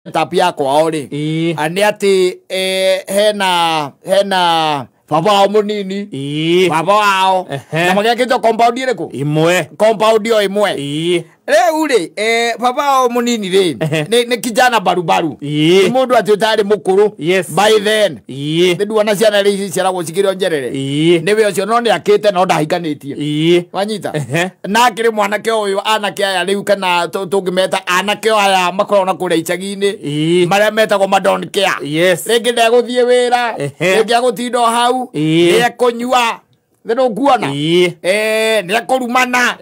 Setup ya kwao rĩ, nĩ atĩ hena baba wao mũnini, baba wao, na magĩakĩte compound ĩrĩkũ? Imwe. Compound o ĩmwe. Rĩu rĩ, baba wao mũnini rĩ, nĩ kijana barubaru, nĩ mũndũ atĩ ũtarĩ mũkũrũ by then. Nĩ nduona ciana rĩ ciaragwo cikĩrĩ o njerere. Nĩwe ũcio, no nĩ akĩte no ndahikanĩtie. Wanyita? Na akĩrĩ mwanake ũyũ, anake aya rĩu kana tũngĩmeta anake aya makoragwo na kũrĩa icagi-inĩ, marĩa metagwo ma don't care. Rĩngĩ ndegũthiĩ wĩra, rĩngĩ agũtinda o hau, nĩ ekũnyua, nĩ ndũkuona, nĩ ekũrumana.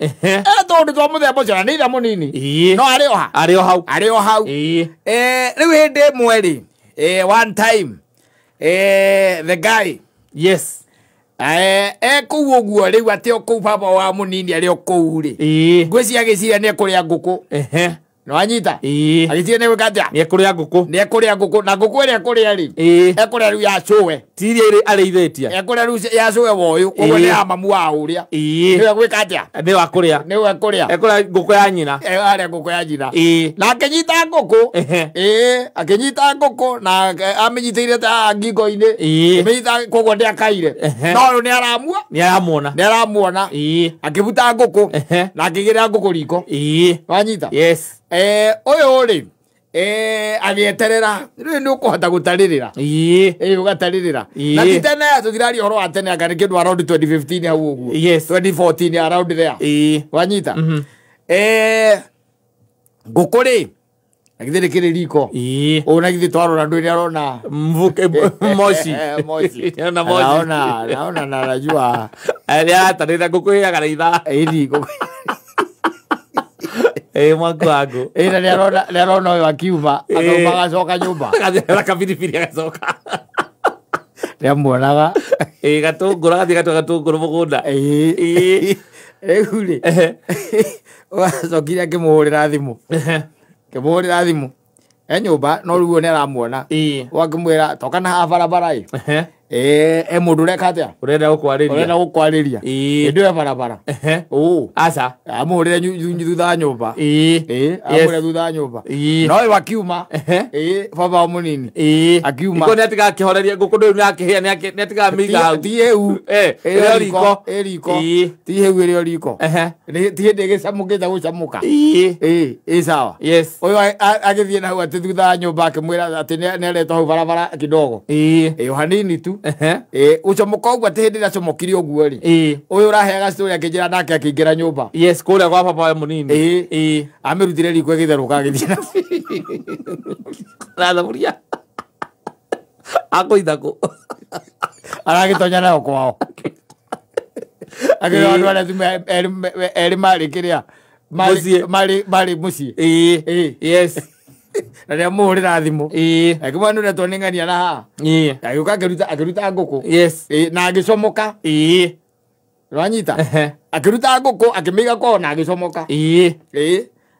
Tũndũ twa mũthemba ũcio, na nĩ ithe mũnini, no arĩ o ha? Arĩ o hau. Arĩ o hau. Rĩu hĩndĩ ĩmwe rĩ, one time, the guy, e kũu ũguo rĩu, atĩ o kũu baba wa mũnini arĩ o kũu rĩ, ngwĩciria agĩciria nĩ ekũrĩa ngũkũ. Nĩwanyita? Agĩciria nĩ gwĩka atĩa? Nĩ ekũrĩa ngũkũ. Nĩ ekũrĩa ngũkũ, na ngũkũ ĩrĩa ekũrĩa rĩ, ekũrĩa rĩu ya cũwe. Ti iria irĩ arĩithĩtie. Ekũrĩa rĩu ya cũwe woyũ, koguo nĩ ya mamu wa ũrĩa. Nĩwe gwĩka atĩa? Nĩ wa kũrĩa. Nĩwe ekũrĩa. Ekũrĩa ngũkũ ya nyina. Arĩa ngũkũ ya nyina. Na akĩnyita ngũkũ. Akĩnyita ngũkũ na amĩnyitĩire ta ngingo-inĩ. Akĩmĩnyita, koguo ndĩakaire. No ũyũ nĩ aramua. Nĩ aramuona. Nĩ aramuona. Akĩbuta ngũkũ na akĩigĩrĩra ngũkũ riko. Wanyita? Yes. Ũyũ rĩ, agĩeterera rĩu nĩ ũkũhota gũtarĩrĩra. Ũgatarĩrĩra. Na ti tene, tũtiraria ũhoro wa tene, anga nĩ kĩndũ around 2015 hau ũguo. 2014, around there. Wanyita? Ngũkũ rĩ, na githĩ nĩ kĩrĩ riko? Ũũ na githĩ twarora ndũĩ nĩ arona Mvuke moshi. Moshi. Naona moshi. Naona na anajua. Nĩ aratarĩra ngũkũ ĩhĩaga na ithaa. Ĩni ngũkũ. Mwaku wangu. Na nĩ arona ũyũ akiuma, akauma agacoka nyũmba. Agathiĩ kabiribiri agacoka. Nĩ amuonaga. Gatũngũrũ, agathiĩ gatua gatũngũrũ mũgũnda. Rĩu rĩ, ũgacokire akĩmũhũrĩra thimũ. Akĩmũhũrĩra thimũ e nyũmba, no rĩu nĩ aramuona. Ũgakĩmwĩra toka na haha barabara ĩ. E mũndũ ũreka atĩa? Ũrenda gũkwarĩria. Ũrenda gũkwarĩria. Hĩndĩ ĩyo e barabara. Ũ. Aca. Amũhũrĩre thutha wa nyũmba. Amũhũrĩre thutha wa nyũmba. No ũyũ akiuma. Baba wa mũnini. Akiuma. Iko nĩ atigaga akĩhoreria ngũkũ ndũyũ, nĩ akĩhĩa, nĩ atigaga mĩiga hau. Ti hĩu. Ĩrĩ o riko. Ĩ riko. Ti hĩu, ĩrĩ o riko. Ti hĩndĩ ĩgĩcamũkĩte gũcamũka. Ĩ sawa. Ũyũ agĩthiĩ na hau atĩ thutha wa nyũmba, akĩmwĩra atĩ nĩ aretwo hau barabara kidogo. O hanini tu. Gũcomoka ũguo, atĩ hĩndĩ ĩrĩa acomokire ũguo rĩ, ũyũ ũraheaga story akĩnjĩra nake akĩingĩra nyũmba. Yes, kũrĩa kwa baba we mũnini. Amĩrutire riko ĩgĩtherũka, agĩthiĩ na Na thaburia. Akũitha kũ? Aragĩtonya nayo kwao. Akĩrĩa andũ arĩa erĩ marĩ kĩrĩa Mũciĩ. Marĩ mũciĩ. Na nĩ amũhũrĩra thimũ. Akĩmwĩra nĩ ũretwo nĩ ng'ania na haha. Agĩũka akĩruta ngũkũ. Na agĩcomoka. Nĩwanyita? Akĩruta ngũkũ, akĩmĩiga kwao na agĩcomoka.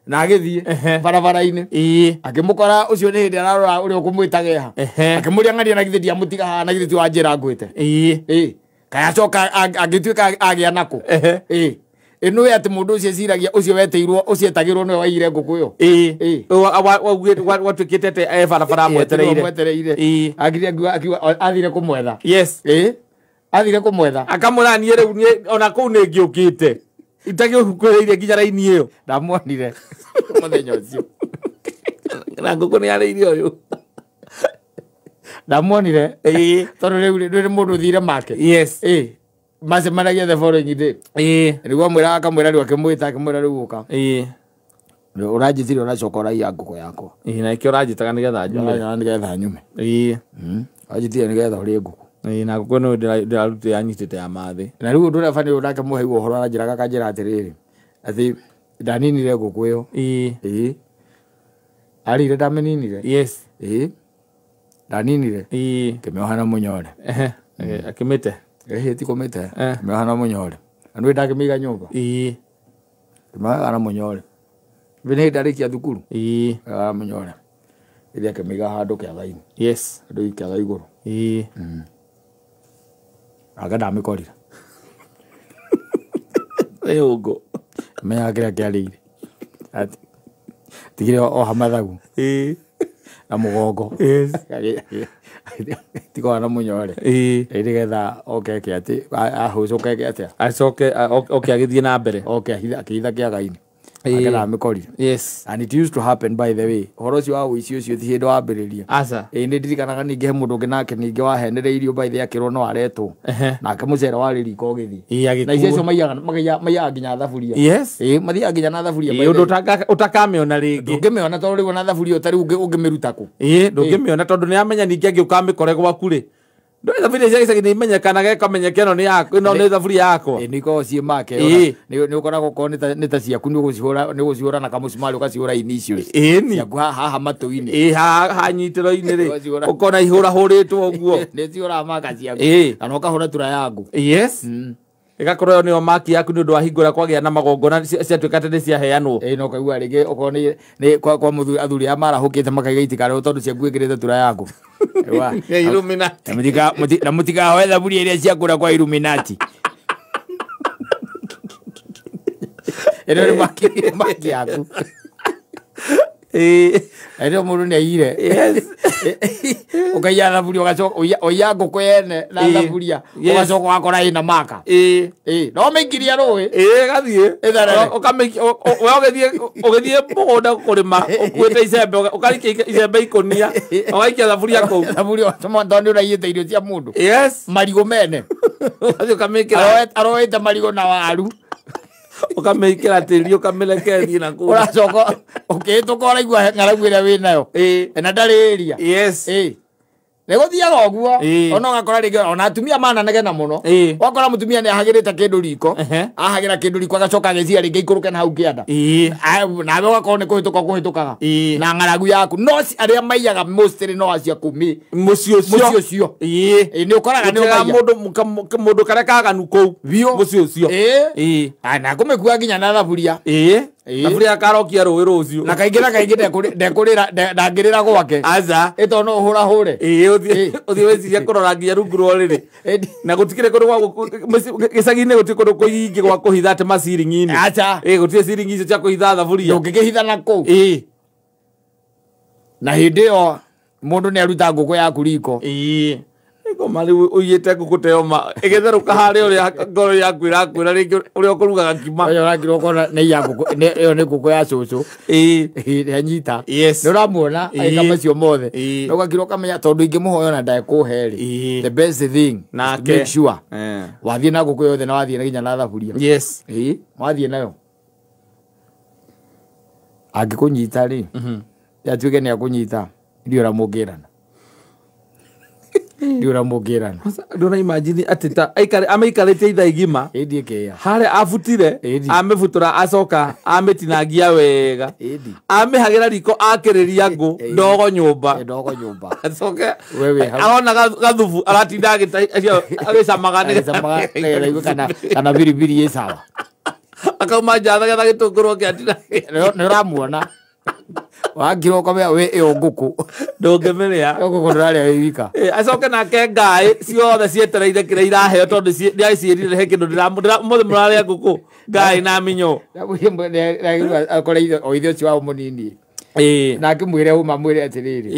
Na agĩthiĩ barabara-inĩ. Akĩmũkora ũcio nĩ hĩndĩ ararora ũrĩa ũkũmwĩtaga eha. Akĩmũria, "Ng'ania, na githĩ ndiamũtiga haha, na githĩ ti wanjĩra ngwĩte?" Kaĩ acoka angĩtuĩka agĩa nakũ? Ĩno atĩ mũndũ ũcio eciragia ũcio wetĩirwo, ũcio etagĩrwo nĩwe waiyire ngũkũ ĩyo. Watuĩkĩte atĩ e barabara amwetereire. Mwetereire. Akire akiuga athire kũmwetha. Athire kũmwetha. Akamwĩra, "Niĩ rĩu niĩ ona kũu nĩ ngĩũkĩte itagĩũkuhĩrĩirie nginya raini ĩyo." Ndamuonire mũthenya ũcio. Na ngũkũ nĩ arĩire ũyũ. Ndamuonire, tondũ rĩu rĩ mũndũ ũthire make. Macemanagia the following day. Nĩguo amwĩra, akamwĩra rĩu, akĩmwĩta, akĩmwĩra, "Rĩu ũka, ũranjĩtire, ũracoka ũraiya ngũkũ yakwa." Na ĩkĩo ũranjĩtaga nĩgetha njume. Ũranjĩtaga nĩgetha nyume. Ũranjĩtire nĩgetha ũrĩe ngũkũ. Na ngũkũ ĩno ndĩrarutire yanyitĩte ya mathĩ. Na rĩu ũndũ ũrĩa bani ũyũ nake mũhe ũhoro aranjĩraga, akanjĩra atĩrĩrĩ, atĩ ndaninire ngũkũ ĩyo. Arĩire, ndamĩninire. Ndaninire. Ngĩmĩoha na mũnyore. Akĩmĩte. Ĩhĩ, ti kũmĩte. Ngĩmĩoha na mũnyore na nĩ ndakĩmĩiga nyũmba. Ngĩmĩoha na mũnyore nĩ hĩndĩ ndarĩkia thukuru. Na mũnyore ĩrĩa akĩmĩiga handũ kĩaga-inĩ. Handũ kĩaga igũrũ. Anga ndamĩkorire. Ĩ ũngũ. Menyaga kĩrĩa kĩarĩire. Tigire oha mathagu. Na mũgongo. Yes. Tikorwo na mũnyore. Ĩĩ. Nĩgetha oke eke atĩ ahũcũke eke atĩa. Acoke oke agĩthiĩ na mbere. Oke akĩhitha kĩaga-inĩ. Ĩĩ. Ake ndamĩkorire. Yes. And it used to happen, by the way. Ũhoro ũcio wa ũici ũcio ti hĩndĩ wambĩrĩria. Aca. Ĩĩ, nĩ ndirikanaga ningĩ he mũndũ ũngĩ nake ningĩ wahenereirio, by the way, akĩrwo no aretwo. Nake mũcere warĩ riko ũgĩthiĩ. Ĩĩ, Na icio agĩkuo. acio maiyaga nginya thaburia. Yes. Ĩĩ, mathiaga nginya na thaburia, by Ĩĩ, the ũndũ way. ũtakamĩona rĩngĩ. Ndũngĩmĩona tondũ rĩu ona thaburia ĩyo ta rĩu ũngĩmĩruta kũ? Ĩĩ, ndũngĩmĩona tondũ nĩ amenya ningĩ angĩũka amĩkore gwaku rĩ. Ndũĩ thaburia cia gĩcagi nĩ imenyekanaga ĩkamenyeka ĩno nĩ yaku, ĩno nĩ thaburia yakwa. Ĩĩ, nĩ ikoragwo ciĩ make. Ĩĩ. Nĩ ũkoraga okorwo nĩ ta ciaku, nĩ ũgũcihũra na kamũcumarĩ ũgacihũra initials. Ĩĩ ni. Ciaku haha matũ-inĩ. Ĩĩ, haha nyitĩro-inĩ rĩ. Ũgacihũra. Ũkona ihũrahũrĩtwo ũguo. Nĩ cihũraga maka ciaku. Ĩĩ. Kana ũkahũra tura yaku. Yes. Ĩgakorwo ĩyo nĩyo maki yaku nĩ ũndũ wa hingo ĩrĩa kwagĩa na magongona ciatuĩka atĩ nĩ ciaheanwo. Ĩĩ, no ũkaigua rĩngĩ okorwo nĩ kwa mũthuri, athuri aya marahũkĩte makaiga itikarehwo tondũ ciaku ĩkĩrĩte tura yaku. Ewa. Ya Illuminati. Na mũtikahoe thaburia iria cia kũrĩa kwa Illuminati. Ĩno nĩ maki yaku. Ĩĩ. Ĩno mũndũ nĩ aiyire. Yes. Ũkaiya thaburia ũgacoka ũiya ngũkũ yene na Ĩĩ. thaburia Yes. ũgacoka ũgakora ĩna maka. Ĩĩ. Ĩĩ, no mĩingĩria rũĩ. Ĩĩ, gathiĩ. Ĩtherere. We ũgĩthiĩ mũgũnda kũrĩma ũkuĩte icembe, ũkarikia icembe ikũnia, ũgaikia thaburia kũu. Thaburia tondũ nĩ ũraiyĩte irio cia mũndũ. Yes. Marigũ mene. Ũgathiĩ ũkamĩkĩra. Aroete marigũ na waru. Ũkamĩkĩra tĩri ũkamĩreke ĩthiĩ na kũu. Ũracoka ũkĩhĩtũka ũraigua ng'aragu ĩrĩa wĩnayo. Ĩĩ. Na ndarĩ ĩria. Yes. Ĩĩ. Nĩ gũthiaga ũguo. Ĩĩ. Ona ũgakora rĩngĩ ona atumia mananegena mũno. Ĩĩ. Wakora mũtumia nĩ ahagĩrĩte kĩndũ riko. Ehe. Ahagĩra kĩndũ riko agacoka agĩciria rĩngĩ ikũrũke na hau kĩanda. Ĩĩ. Nawe ũgakorwo nĩ kũhĩtũka ũkũhĩtũkaga. Ĩĩ. Na ng'aragu yaku. No arĩa maiyaga mostly no acio a kũu Mũciĩ ũcio. Mũciĩ ũcio. Ĩĩ. Ĩĩ, nĩ ũkoraga nĩ Gũtiga ũkaiya. mũndũ karĩa kaganu kũu. Biũ. Mũciĩ ũcio. Ĩĩ. Ĩĩ. Na kũmĩkua nginya na thaburia. Ĩĩ. Ĩĩ. Thaburia akarokia rũĩ rũciũ. Na kaingĩ na kaingĩ ndangĩrĩra gwake. Aca. Ĩ tondũ no ũhũrahũre. Ĩĩ, ũthiĩ wĩcirie kũrora nginya rungu rwa ũrĩrĩ. Ĩĩ. Na gũtikĩrĩ kũndũ gwa gĩcagi-inĩ gũtirĩ kũndũ kũingĩ gwa kũhitha atĩ maciringi-inĩ. Aca. Ĩĩ, gũtirĩ ciringi icio cia kũhitha thaburia. Ndũngĩkĩhitha na kũu. Ĩĩ. Na hĩndĩ ĩyo mũndũ nĩ aruta ngũkũ yaku riko. Ĩĩ. Ngoma rĩu ũiyĩte ngũkũ ta ĩyo ma ĩgĩtherũka harĩa ũrĩa ngoro yaku ĩrakwĩra rĩngĩ ũrĩa ũkũrugaga ngima. Ũyũ ũrakirwo ũkona nĩ iya ngũkũ, ĩyo nĩ ngũkũ ya cũcũ. Ĩĩ. Ĩĩ, nĩanyita. Yes. Nĩ ũramuona Ĩĩ. agĩka macio mothe. Ĩĩ. Na ũgakirwo ũkamenya tondũ ingĩmũhoya ona ndekũhe rĩ. Ĩĩ. The best thing is to Nake. make sure Eh. wathiĩ na ngũkũ yothe na wathiĩ nginya na thaburia. Yes. Ĩĩ, wathiĩ nayo. Angĩkũnyita rĩ, yatuĩke nĩ akũnyita, ndiũĩ ũrĩa mũngĩrana. Ndiũĩ ũrĩa mũngĩrana. Ndũna imagine atĩ ta amĩikarĩtie ithaa igima. Ĩndi ĩkĩĩa. Harĩa abutire, Ĩndi. amĩbutũra acoka amĩtinangia wega. Ĩndi. Amĩhagĩra riko akĩrĩria ngũ Ĩndi. ndogo nyũmba. Ĩ, ndogo nyũmba. Acoke We wĩ hau. arona gathubu aratinda agĩcamaga Agĩcamaga nĩgetha aigue kana biribiri ĩ sawa. Akauma nja athegetha gĩtũngũrũ kĩatina. Nĩ ũramuona. Wakirwo ũkamenya wĩ ĩyo ngũkũ. Ndũngĩmĩrĩa. Ĩyo ngũkũ ndũrarĩa wĩ wika. Ĩ, acoke nake ngaĩ ciothe cietereire kĩrĩa iraheo tondũ nĩacĩrire he kĩndũ ũmũthĩ mũrarĩa ngũkũ ngaĩ na mĩnyoo. Akore o ithe ũcio wao mũnini. Ĩĩ. Na akĩmwĩre ũma mwĩre atĩrĩrĩ.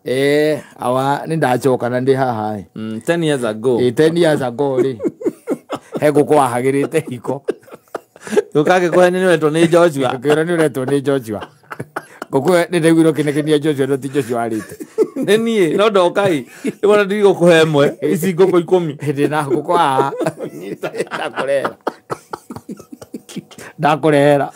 Ĩĩ. Awa nĩ ndacoka na ndĩ haha ĩ. 10 years ago. Ĩ, 10 years ago rĩ. He ngũkũ wahagĩrĩte riko. Ũkagĩkũhe nĩ ũretwo nĩ Joshua. Ũkĩũra nĩ ũretwo nĩ Joshua. Ngũkũ ĩyo nĩ ndaiguire ũkĩnegenia Joshua no ti Joshua warĩte. Nĩ niĩ, no ndoka ĩ. Rĩu ona ndigũkũhe ĩmwe, ici ngũkũ 10. Ndĩ na ngũkũ haha. Ndakũrehera. Ndakũrehera.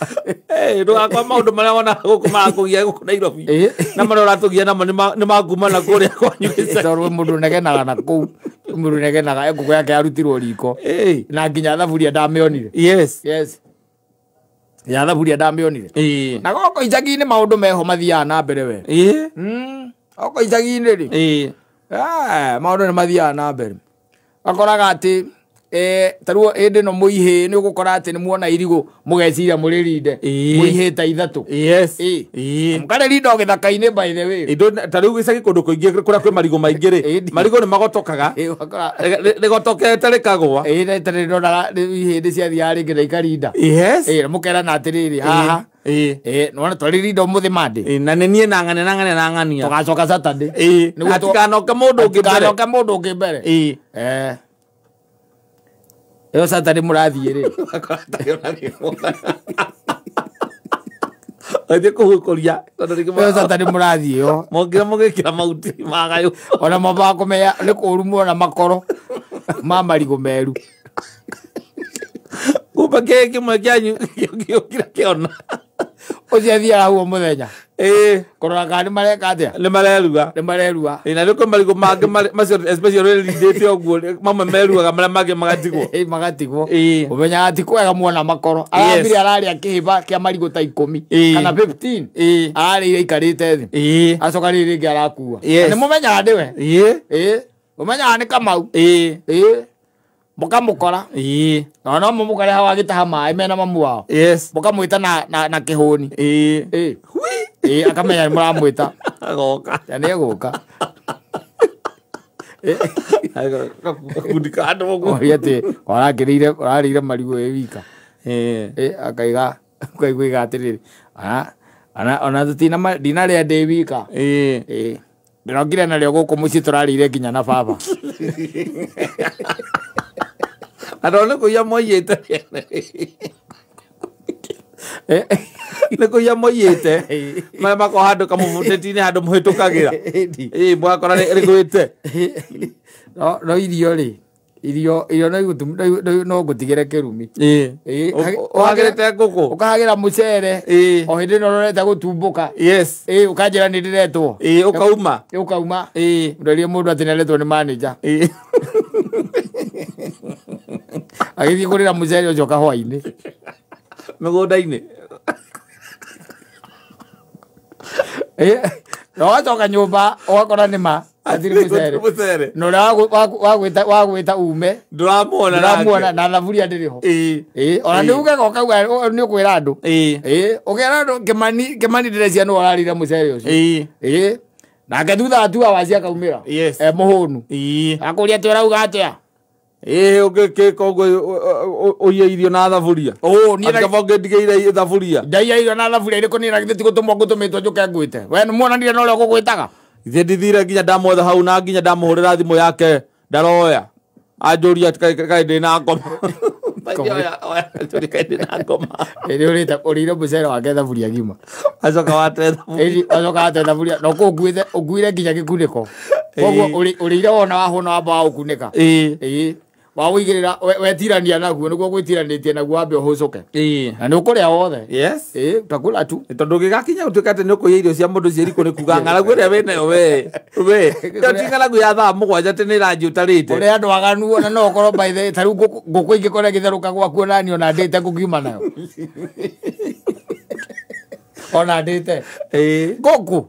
Ĩ, ndũgakwa maũndũ marĩa wonaga gũkũ marakũgia gũkũ Nairobi. Ĩ. Na marĩa ũratũgia namo nĩ makuma na kũrĩa kwanyu gĩcagi. Tondũ mũndũ ũnegenaga na kũu. Mũndũ ũnegenaga, ngũkũ yake yarutirwo riko. Ĩ. Na nginya thaburia ndamĩonire. Yes. Yes. Ya thaburia ndamĩonire. Ĩ. Na gũkũ icagi-inĩ maũndũ meho mathiaga na mbere we. Ĩ. Gũkũ icagi-inĩ rĩ. Ĩ. Maũndũ nĩ mathiaga na mbere. Ũgakoraga atĩ Taruo ĩndĩ no mũihĩ nĩ ũgũkora atĩ nĩ muona irigũ mũgeciria mũrĩrinde. Mũihĩ ta ithatũ. Yes. Mũkarĩrinda o gĩthaka-inĩ by the way. Indo ta rĩu gĩcagi kũndũ kũingĩ kũrĩa kwĩ marigũ maingĩ rĩ, marigũ nĩ magotokaga. Rĩgotokete rĩkagũa. Ĩĩ tarĩ ndonaga ihĩndĩ ciathiaga rĩngĩ na ikarinda. Yes. Mũkerana atĩrĩrĩ haha. Nĩwona twarĩrinda ũmũthĩ Monday. Na nĩ niĩ na ng'ania na ng'ania na ng'ania. Tũgacoka Saturday. Hatikanoke mũndũ ũngĩ mbere. Hatikanoke mũndũ ũngĩ mbere. Ĩyo Saturday mũrathiĩ rĩ. Athiĩ kũhukũria. Ĩyo Saturday mũrathiĩ ĩyo. Mongĩra mũgĩkĩra mahuti magayũ. Ona mambaga kũmenya nĩ kũũru muona makoro ma marigũ meru. Kumbe kĩĩ kĩmwe kĩanyu gĩũkire kĩona. Ũcio athiaga hau o mũthenya. Kũrora kana nĩ mareka atĩa? Nĩ marerua. Nĩ marerua. Na nĩ kwĩ marigũ mangĩ macio especially ũrĩrindĩte ũguo mamwe meruaga marĩa mangĩ magatigwo. Magatigwo. Ũmenyaga ti kwega muona makoro. Arambire ararĩa kĩhĩba kĩa marigũ ta 10 kana 15. Ararĩire aikarĩte thĩ. Acoka rĩrĩ rĩngĩ arakua. Nĩ mũmenyaga nĩwe. Ũmenyaga nĩ Kamau. Mũkamũkora. Na no mũmũkore hau agĩtaha maĩ mena mamu wao. Mũkamwĩta na kĩhũni. Akamenya nĩ mũramwĩta. Agoka. Na nĩ egũka. Gakundi ka andũ ũguo. Oria atĩ ũrarĩire marigũ wĩ wika. Akaiga ũkaigua atĩrĩrĩ ona ndinarĩa ndĩ wika. Ndĩrokire narĩo gũkũ mũciĩ tũrarĩire nginya na baba. Andũ nĩ kũiya moiyĩte. Nĩ kũiya moiyĩte. Marĩa makoragwo handũ kamũbutĩti-inĩ handũ mũhĩtũkagĩra. Mũgakora rĩgwĩte. No irio rĩ, irio no ngũtigĩre kĩrumi. Ũhagĩrĩte ngũkũ. Ũkahagĩra mũcere. O hĩndĩ ĩno ũrorete gũtumbũka. Ũkanjĩra nĩ ndĩretwo. Ũkauma. Ũkauma. Ndorie mũndũ atĩ nĩaretwo nĩ manager. Agĩthiĩ kũrĩra mũcere ũcio kahũa-inĩ. Mĩgũnda-inĩ. Na ũgacoka nyũmba ũgakora nĩ ma hatirĩ mũcere. Na ũrĩa wagwĩta ume ndũramuona ndũramuona na thaburia ndĩrĩ ho. Ona nĩ ugaga ũkauga nĩ ũkwĩra andũ. Ũkera andũ Kĩmani ndĩreciria nĩwe ũrarĩire mũcere ũcio. Nake thutha wa 2 hours akaumĩra. Mũhũnu. Akũria atĩ ũrauga atĩa? Ũngĩka ũguo ũiye irio na thaburia. Kaba ũngĩndigĩire thaburia. Ndaiya irio na thaburia irĩkũ niĩ na githĩ ti gũtũmwo ngũtũmĩtwo njũke ngwĩte. We nĩmuonanire na ũrĩa ũgũgwĩtaga? Ithe ndithire nginya ndamwetha hau na nginya ndamũhũrĩra thimũ yake ndaroya. Anjũria kaĩ ndĩ na ngoma. Anjũria kaĩ ndĩ na ngoma. Ĩrĩ ũrĩire mũcere wake thaburia ng'ima. Acoka wate thaburia. Acoka wate thaburia na ũkũnguĩte ũnguire nginya gĩkunĩko. Koguo ũrĩire wona wahũna wamba waũkunĩka. Waũigĩrĩra wetirania naguo nĩguo gwĩtiranĩtie naguo wambe ũhũcũke. Na nĩ ũkũrĩa wothe. Utakula tu. Tondũ ũngĩgakinya gũtuĩka atĩ nĩ ũkũiya irio cia mũndũ ciĩ riko nĩ kuga ng'aragu ĩrĩa wĩnayo we. We. Ĩyo ti ng'aragu ya thaa 7 atĩ nĩ ĩranjia ũtarĩte. Ũrĩa andũ aganu ona no ũkorwo by the ta rĩu ngũkũ ingĩkorwo ĩgĩtherũka gwaku ona niĩ ona ndĩte ngũkiuma nayo. Ona ndĩte. Ngũkũ.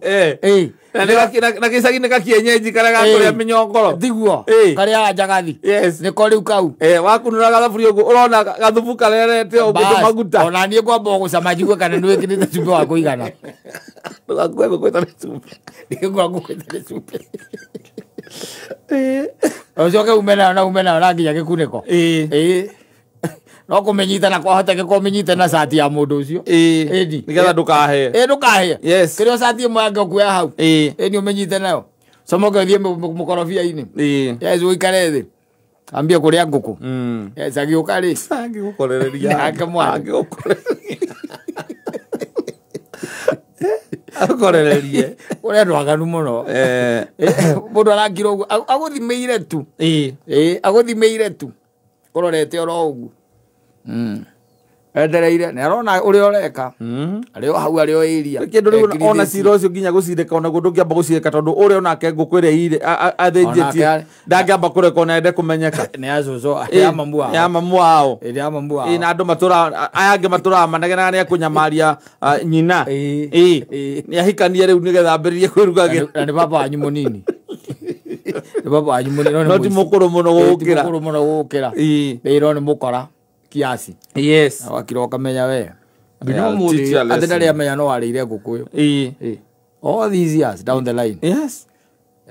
Na gĩcagi nĩ gakienyeji karĩa gakũrĩa mĩnyongoro. Tiguo. Karĩaga njagathi. Nĩko rĩu kau. Wakunũra gathaburia ũguo ũrona gathubu karerete ũguo maguta. Ona niĩ ngwamba gũcama njigue kana nĩ wĩkĩrĩte cumbĩ wa kũigana. Ndũgakue ngũkũ ĩtarĩ cumbĩ. Ndingĩkua ngũkũ ĩtarĩ cumbĩ. Ũcoke ume nayo na ume nayo na nginya gĩkunĩko. No kũmĩnyita na kwahoteke kũmĩnyite na cati ya mũndũ ũcio. Nĩgetha ndũkahĩe. Ndũkahĩe. Kĩrĩa cati ĩmwe yake ũkuoya hau. Nĩ ũmĩnyite nayo. Comoke ũthiĩ mũkorobia-inĩ. Yes, ũikare thĩ. Ambie kũrĩa ngũkũ. Yes, agĩũka rĩ. Angĩgũkorereria. Nake mwana. Angĩgũkorereria. Akorererie. Ũrĩa andũ aganu mũno. Mũndũ arakira ũguo agũthimĩire tu. Agũthimĩire tu. Kũrorete oro ũguo. Endereire nĩ arona ũrĩa ũreka. Arĩ o hau arĩ o area. Kĩndũ rĩu ona cira ũcio nginya gũcirĩka ona guo ndũngĩamba gũcirĩka tondũ ũrĩa onake ngũkũ ĩrĩa ire athĩnjĩtie ndangĩamba kũreka ona ende kũmenyeka. Nĩ ya cũcũ, nĩ ya mamu wao. Nĩ ya mamu wao. Nĩ ya mamu wao. Na andũ matũraga aya angĩ matũraga manegenaga nĩ ekũnyamaria nyina. Nĩ ahikanie rĩu nĩgetha ambĩrĩrie kwĩrugagĩra. Na nĩ baba wanyu mũnini. Nĩ baba wanyu mũnini no nĩ No ti mũici. mũkũrũ mũno Ĩĩ, ti gũgũkĩra. mũkũrũ mũno gũgũkĩra. Ĩĩ. Ĩĩ, no nĩ mũkora kiasi. Yes. Na wakira ũkamenya we. Nginya I'll teach you a Atĩ lesson. ndarĩ amenya no arĩire ngũkũ ĩyo. Ĩĩ. Ĩĩ. All these years down the line. Yes.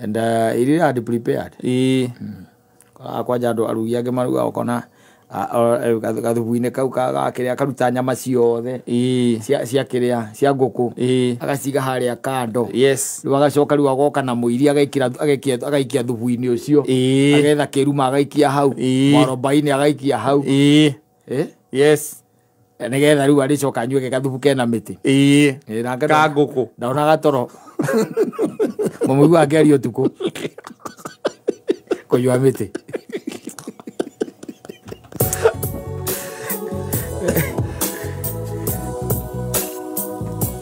And he really had prepared. Ĩĩ. Kwanja andũ arugi angĩ marugaga ũkona gathubu-inĩ kau ga kĩrĩa akaruta nyama ciothe Ĩĩ. cia kĩrĩa cia ngũkũ Ĩĩ. agaciga harĩa kando. Yes. Rĩu agacoka rĩu agoka na mũiri agekĩra agaikia thubu-inĩ ũcio. Ĩĩ. Agetha kĩruma agaikia hau. Ĩĩ. Mwarobaini agaikia hau. Ĩĩ. Eh? Yes. Nĩgetha rĩu arĩcoka anyue gathubu kena mĩtĩ. Ĩĩ. Ĩĩ, nake Ka ngũkũ. Ndaonaga toro. Mũmũigua akĩaria ũtukũ. Kũnyua mĩtĩ.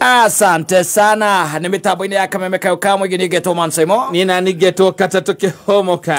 Asante sana. Nĩ mĩtambo-inĩ ya kameme kayo ka mũingĩ nĩ ngetwo Man Saimo. Niĩ nani ngetwo katatũ kĩhomoka.